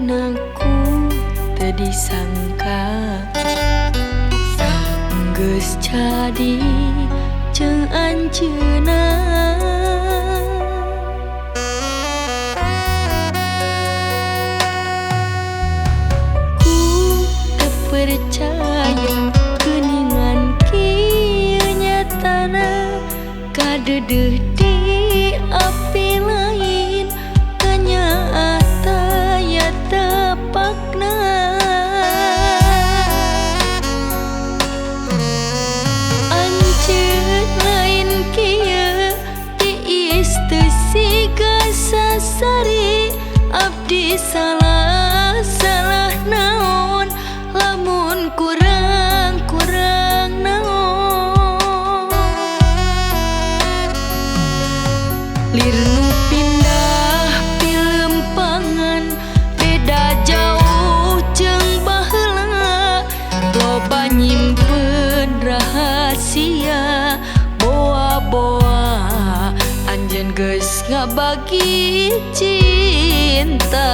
Ayeuna ku teu disangka sanggeus jadi jeung anjeunna. Ku teu percaya geuningan kieu nyatana, kadeudeuh di api lain kanyaata ya tepakna. Anjeun lain kieu tiis teu siga sasari, abdi salah salah naon lamun kurang kurang naon. Lir nu pindah pilempangan beda jauh jeung baheula, loba nyimpen rahasia boa-boa anjeun geus ngabagi cinta.